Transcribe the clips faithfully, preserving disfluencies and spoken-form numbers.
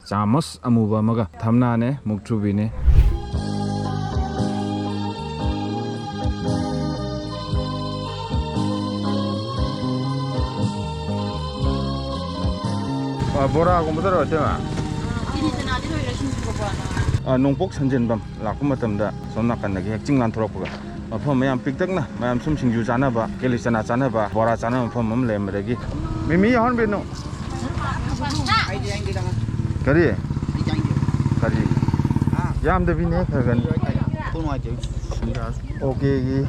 ꯆꯥꯃꯁ ꯑꯃꯨꯕ ꯑꯃꯒ꯫ ꯊꯝꯅꯥꯅꯦ, ꯃꯨꯛꯊ꯭ꯔꯨꯕꯤꯅꯦ꯫ ꯑ, ꯕꯣꯔꯥꯒꯨꯝꯕꯗꯔꯣ, ꯏꯇꯩꯃ? ꯀꯤꯂꯤ ꯆꯅꯥꯗꯤ ꯂꯣꯏꯔꯦ, ꯁꯤꯡꯖꯨꯒ ꯕꯣꯔꯥꯒ꯫ ꯑ, ꯅꯣꯡꯄꯣꯛ ꯁꯟꯖꯦꯟꯕꯝ ꯂꯥꯛꯄ ꯃꯇꯝꯗ ꯁꯣꯝ ꯅꯥꯀꯟꯗꯒꯤ ꯍꯦꯛ ꯆꯤꯡ ꯂꯥꯟꯊꯣꯔꯛꯄꯒ ꯃꯐꯝ ꯃꯌꯥꯝ ꯄꯤꯛꯇꯛꯅ, ꯃꯌꯥꯝ ꯁꯨꯝ ꯁꯤꯡꯖꯨ ꯆꯥꯅꯕ, ꯀꯦꯂꯤ ꯆꯅꯥ ꯆꯥꯅꯕ, ꯕꯣꯔꯥ ꯆꯥꯅꯕ ꯃꯐꯝ ꯑꯃ ꯂꯩꯔꯝꯕꯗꯒꯤ ꯃꯤꯃꯤ ꯌꯥꯎꯍꯟꯕꯤꯅꯨ꯫ ꯀꯔꯤ? ꯀꯔꯤ? ꯌꯥꯝꯗꯕꯤꯅꯦ, ꯈꯔ ꯈꯔ꯫ ꯑꯣꯀꯦꯒꯤ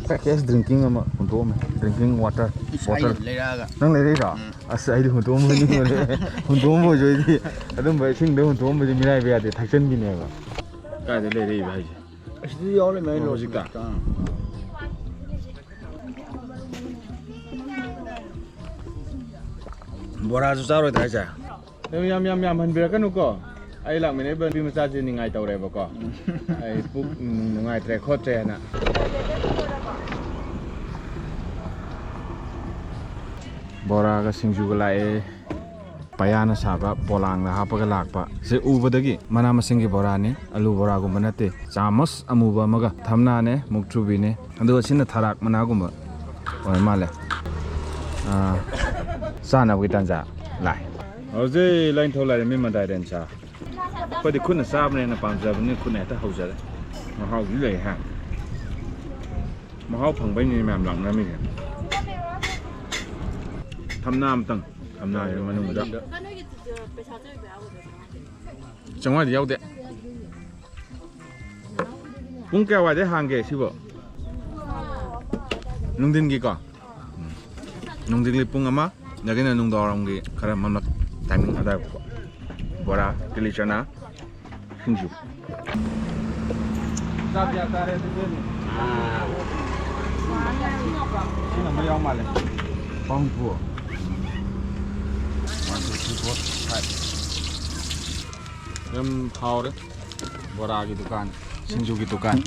ꯄꯦꯀꯦꯖ ꯗ꯭ꯔꯤꯡꯀꯤꯡ ꯑꯃ ꯍꯨꯟꯗꯣꯛꯑꯝꯃꯦ, ꯗ꯭ꯔꯤꯡꯀꯤꯡ ꯋꯥꯇꯔ ꯕꯣꯇꯜ꯫ ꯅꯪ ꯂꯩꯔꯛꯏꯔꯣ? ꯑꯁ, ꯑꯩꯗꯤ ꯍꯨꯟꯗꯣꯛꯑꯝꯕ ꯅꯤꯡꯉꯨꯔꯦ꯫ ꯍꯨꯟꯗꯣꯛꯑꯝꯕ ꯑꯣꯏꯁꯨ ꯑꯩꯗꯤ ꯑꯗꯨꯝꯕ ꯏꯁꯤꯡꯗ ꯍꯨꯟꯗꯣꯛꯑꯝꯕꯗꯤ ꯃꯤꯔꯥꯏꯕ ꯌꯥꯗꯦ, ꯊꯛꯆꯟꯕꯤꯅꯦꯕ꯫ ꯀꯥꯏꯗ ꯂꯩꯔꯛꯏꯕ ꯍꯥꯏꯁꯦ? ꯑꯁꯤꯗꯤ ꯌꯥꯎꯔꯦ, ꯃꯌꯥꯏ ꯑꯣ, ꯍꯧꯖꯤꯛꯇ? ꯂꯣꯛꯁꯤꯗ꯫ ꯕꯣꯔꯥꯁꯨ ꯆꯥꯔꯣꯏꯗ꯭ꯔꯥ ꯍꯥꯏꯁꯦ? ꯑꯗꯨ ꯌꯥꯝ, ꯌꯥꯝ, ꯌꯥꯝ ꯍꯟꯕꯤꯔꯛꯀꯅꯨꯀꯣ꯫ ꯑꯩ ꯂꯥꯛꯃꯤꯟꯅꯔꯤꯕ ꯅꯨꯄꯤ ꯃꯆꯥꯁꯦ ꯅꯤꯡꯉꯥꯏ ꯇꯧꯔꯦꯕꯀꯣ꯫ ꯑꯩ ꯄꯨꯛ ꯅꯨꯡ-, ꯅꯨꯡꯉꯥꯏꯇ꯭ꯔꯦ ꯈꯣꯠꯇ꯭ꯔꯦ ꯍꯥꯏꯅ꯫ ꯕꯣꯔꯥꯒ ꯁꯤꯡꯖꯨꯒ ꯂꯥꯛꯑꯦ꯫ ꯄꯌꯥꯅ ꯁꯥꯕ ꯄꯣꯂꯥꯡꯗ ꯍꯥꯞꯄꯒ ꯂꯥꯛꯄ꯫ ꯁꯤ ꯎꯕꯗꯒꯤ ꯃꯅꯥ ꯃꯁꯤꯡꯒꯤ ꯕꯣꯔꯥꯅꯤ, ꯑꯂꯨ ꯕꯣꯔꯥꯒꯨꯝꯕ ꯅꯠꯇꯦ꯫ ꯆꯥꯃꯁ ꯑꯃꯨꯕ ꯑꯃꯒ, ꯊꯝꯅꯥꯅꯦ, ꯃꯨꯛꯊ꯭ꯔꯨꯕꯤꯅꯦ, ꯑꯗꯨꯒ ꯁꯤꯅ ꯊꯔꯥꯛ ꯃꯅꯥꯒꯨꯝꯕ ꯑꯣꯏ ꯃꯥꯜꯂꯦ꯫ ꯑꯥ, ꯆꯥꯅꯕꯒꯤ ꯇꯥꯟꯖꯥ ꯂꯥꯛꯑꯦ꯫ ꯍꯧꯖꯤꯛ ꯂꯥꯏꯅꯤꯡꯊꯧ ꯂꯥꯏꯔꯦꯝꯕꯤ ꯃꯟꯗꯥꯏꯔꯦꯟ ꯆꯥ꯫ ꯑꯩꯈꯣꯏꯗꯤ ꯈꯨꯠꯅ ꯆꯥꯕꯅ ꯍꯦꯟꯅ ꯄꯥꯝꯖꯕꯅꯤꯅ ꯈꯨꯠꯅ ꯍꯦꯛꯇ ꯍꯧꯖꯔꯦ꯫ ꯃꯍꯥꯎꯗꯤ ꯂꯩ ꯍꯥ꯫ ꯃꯍꯥꯎ ꯐꯪꯕꯩꯅꯤ ꯃꯌꯥꯝ ꯂꯥꯛꯅꯔꯝꯃꯤꯁꯦ꯫ ꯊꯝꯅꯥ ꯑꯝꯇꯪ, ꯊꯝꯅꯥꯒꯤ ꯃꯅꯨꯡꯗ꯫ ꯆꯥꯝꯃꯉꯥꯗꯤ ꯌꯥꯎꯗꯦ꯫ ꯄꯨꯡ ꯀꯌꯥꯋꯥꯏꯗꯩ ꯍꯥꯡꯒꯦ ꯁꯤꯕꯣ? ꯅꯨꯡꯊꯤꯟꯒꯤꯀꯣ? ꯎꯝ꯫ ꯅꯨꯡꯊꯤꯟꯒꯤ ꯄꯨꯡ ꯑꯃ, ꯑꯗꯒꯤꯅ ꯅꯨꯡꯗꯥꯡꯋꯥꯏꯔꯝꯒꯤ ꯈꯔ ꯃꯝꯂꯞ timing ꯑꯗꯥꯏꯐꯥꯎ꯫ ꯕꯣꯔꯥ, ꯀꯤꯂꯤ ꯆꯅꯥ, ꯁꯤꯡꯖꯨ꯫ ꯆꯥꯛ ꯀꯌꯥ ꯆꯥꯔꯦ ꯑꯗꯨꯗꯤ? ꯁꯤꯅ ꯑꯃ ꯌꯥꯎ ꯃꯥꯜꯂꯦ꯫ ꯄꯥꯡꯊꯣꯛ꯫ One, two, three, four, five꯫ ꯌꯥꯝ ꯍꯥꯎꯔꯦ꯫ ꯕꯣꯔꯥꯒꯤ ꯗꯨꯀꯥꯟ, ꯁꯤꯡꯖꯨꯒꯤ ꯗꯨꯀꯥꯟ,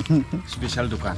special ꯗꯨꯀꯥꯟ꯫